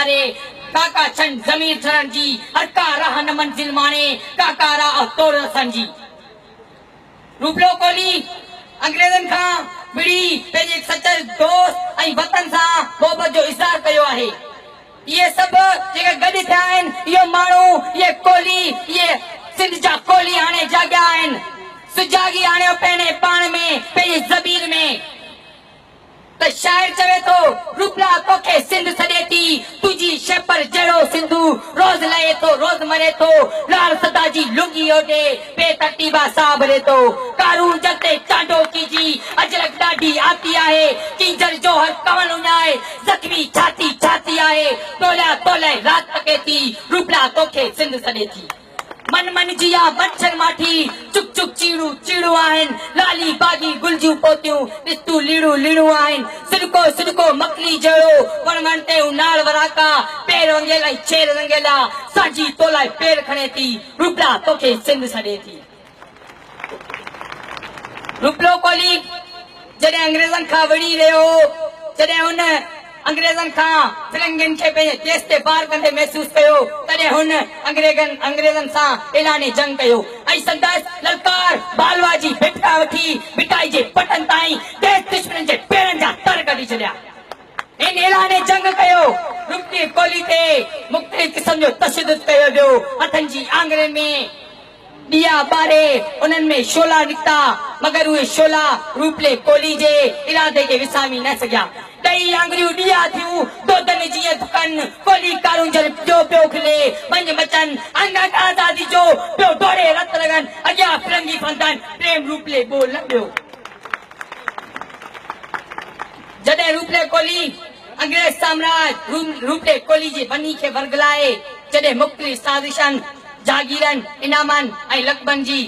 ٺاري، ڪاڪا ڇنڊ ضمير ٺرڻ جي، هر ڪا راهه نه منزل ماڻي، ڪاڪا راهه توڙ رسڻ جي. روپلو ڪولهي انگريزن کان وڙهي پنهنجي سچل دوست ۽ وطن سان محبت جو اظهار ڪيو آهي. اهي سڀ جيڪي گڏ ٿيا آهن، اهو ماڻهو، اهي ڪولهي، اهي سنڌ جا ڪولهي هاڻي جاڳيا آهن. سجاڳي آڻيو پنهنجي پاڻ ۾، پنهنجي ضمير ۾. ته شاعر چوي ٿو، روپلا توکي سنڌ سڏي ٿي، تنهنجي شيپر جهڙو سنڌو، روز لهي ٿو روز مري ٿو، لال سدا جي لنگي اوڍي، بي ترتيبا ساهه ڀري ٿو، ڪارونجهر تي چانڊوڪي جي اجرڪ ڏاڍي آتي آهي، ڪينجهر جوهر ڪنول اڃائي، زخمي ڇاتي ڇاتي آهي، ٽوليا تولئه رات تڪي ٿي، روپلا توکي سنڌ سڏي ٿي. من من جي آ منڇر ماٺي، چڪ چڪ چيڙون چيڙون آهن، لالي باغي گل جون پوتيون، ڏس تون ليڙون ليڙون آهن، سڏڪو سڏڪو مڪلي جهڙو، وڻ وڻ تي هو ناڙ وراڪا، پير ونگيل ۽ ڇير رنگيلا، سانجهي تو لاء پير کڻي ٿي، روپلا توکي سنڌ سڏي ٿي. روپلو ڪولهي جڏهن انگريزن کان وڙهي رهيو هو، جڏهن هن انگريزن کان فرنگين کي پنهنجي ديس تي بار ڪندي محسوس ڪيو، تڏهن هن انگريزن سان اعلان جنگ ڪيو ۽ سندس للڪار بالوا جي ڀٽ کان وٺي ڀٽائي جي پٽن تائين ديس دشمنن جي پيرن جا تر ڪڍي ڇڏيا. هن اعلان جنگ ڪيو. روپلي ڪولهي تي مختلف قسم جو تشدد ڪيو ويو. هٿن جي آڱرين ۾. ڏيئا ٻاري انهن ۾ شعلا نڪتا، مگر اهي شعلا روپلي ڪولهي جي ارادي کي وسامي نه سگهيا. ڏئي آڱريون ڏيئا ٿيون، دودن جيئن ڌڪن، ڪولهي ڪارونجهر جو پيو کلي، منجهه مچن، انگ انگ آزادي جو پيو ڊوڙي رت رڳن، اڳيان فرنگي ڦندن، پريم روپلي ٻول نه ٻيو. جڏهن روپلي ڪولهي انگريز سامراج روپلي ڪولهي جي وني کي ورغلائي جڏهن مختلف سازشن، جاگيرن، انعامن ۽ لقبن جي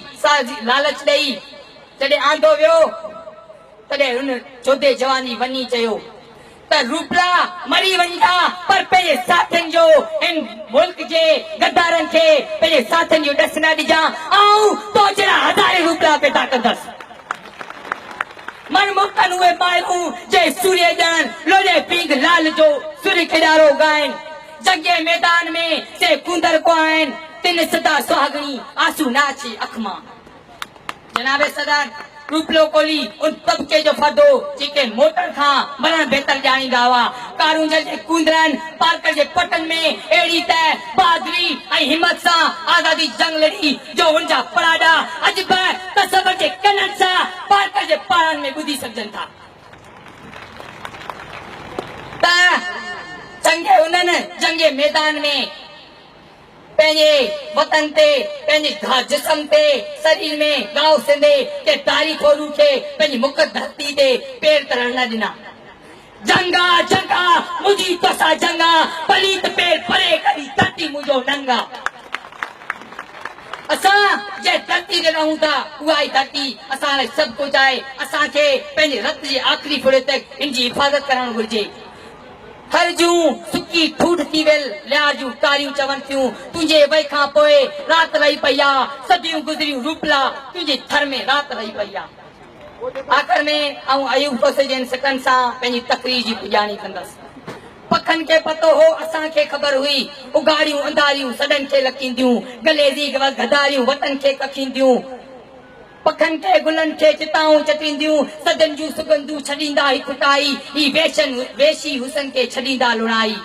لالچ ڏئي جڏهن آندو ويو تڏهن هن جوڌي جوان جي وني چيو ته روپلا مري وڃجا پر پنهنجي ساٿين جو هن ملڪ جي غدارن کي پنهنجي ساٿين جو ڏس نه ڏجان آئون تو جهڙا هزارين روپلا پيدا ڪندس. من مڪن اهي مائرون جي سوريء ڄڻن، لوڏي پينگهه لال جو سر کيڏارو ڳائن. جنگي ميدان ۾ سي ڪونڌر ڪوهائن، تن سدا سهاڳڻي آنسو نه اچي اک مان. جناب صدر روپلو ڪولهي ان طبقي جو فرد هو، جيڪي موٽڻ کان مرڻ بهتر ڄاڻيندا هئا. ڪارونجهر جي ڪونڌرن، پارڪر جي پٽن ۾ اهڙي ته بهادري ۽ همت سان آزادي جي جنگ لڙي، جو هن جا پڙاڏا اڄ به تصور جي ڪنن سان پارڪر جي پهاڙن ۾ ٻڌي سگهجن ٿا ته جنگي انهن جنگي ميدان ۾ پنهنجي وطن تي پنهنجي جسم تي سرير ۾ گاهه سندي ڪنهن ڌاري ڦورو کي پنهنجي مقدس ڌرتي تي پير ترڻ نه ڏنا. جنگ آ جنگ آ منهنجي توسان جنگ آ پليت پير پري ڪري ڌرتي منهنجو ننگ آ اسان جنهن ڌرتي تي رهون ٿا اها ئي ڌرتي اسان لاء سڀ ڪجهه آهي اسان کي پنهنجي رت جي آخري ڦڙي تڪ ان جي حفاظت ڪرڻ گهرجي ٿر جون سڪي ٺوٺ ٿي ويل ليار جون ٽاريون چون ٿيون تنهنجي وئي کان پوء رات رهي پئي آ صديون گذريون روپلا تنهنجي ٿر ۾ رات رهي پئي آ. آخر ۾ آئون ايوب کوسي جي ان سٽن سان پنهنجي تقرير جي پڄاڻي ڪندس. پکن کي پتو هو، اسان کي خبر هئي. اگهاڙيون انڌاريون سڏن کي لڪينديون، گليزي غداريون وطن کي ڪکينديون. پکن کي گلن کي چتائون چٽينديون، صدين جون سڳنڌون ڇڏيندا هي کٽائي، هي ويشن ويشي حسن کي ڇڏيندا لڻائي.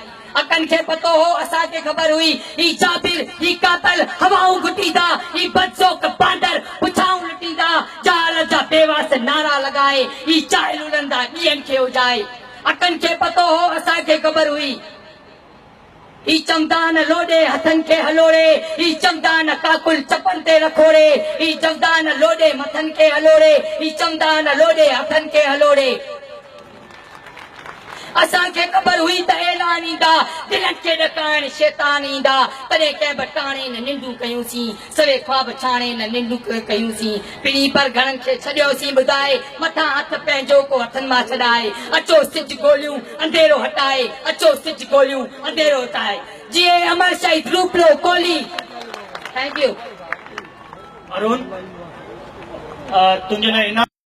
اڪن کي پتو هو، اسان کي خبر هئي، هي جابر، هي قاتل، هوائون گهٽيندا، هي بدذوق باندر، پڇائون لٽيندا، جهالت جا بيواس نعرا لڳائي، هي جاهل اڏندا ڏينهن کي اجائي. اڪن کي پتو هو، اسان کي خبر هئي، هي چمدان لوڏي هٿن کي هلوڙي، هي چمدان ڪاڪل چپن تي رکوڙي، هي چمدان لوڏي مٿن کي هلوڙي، هي چمدان لوڏي هٿن کي هلوڙي. اسان کي خبر هئي ته اعلان ايندا، دلن کي ڏڪائڻ شيطان ايندا، تڏهن ڪنهن به ٽاڻي نه ننڊون ڪيونسين، سوين خواب ڇاڻي نه ننڊون ڪيونسين، پرين پر گهڻن کي ڇڏيوسين ٻڌائي، مٿان هٿ پنهنجو ڪو هٿن مان ڇڏائي، اچو سج ڳوليون انڌيرو هٽائي، اچو سج ڳوليون انڌيرو هٽائي. جيئي امر شهيد Rooplo Kolhi. Thank you. Arun تنهنجي لاء انعام.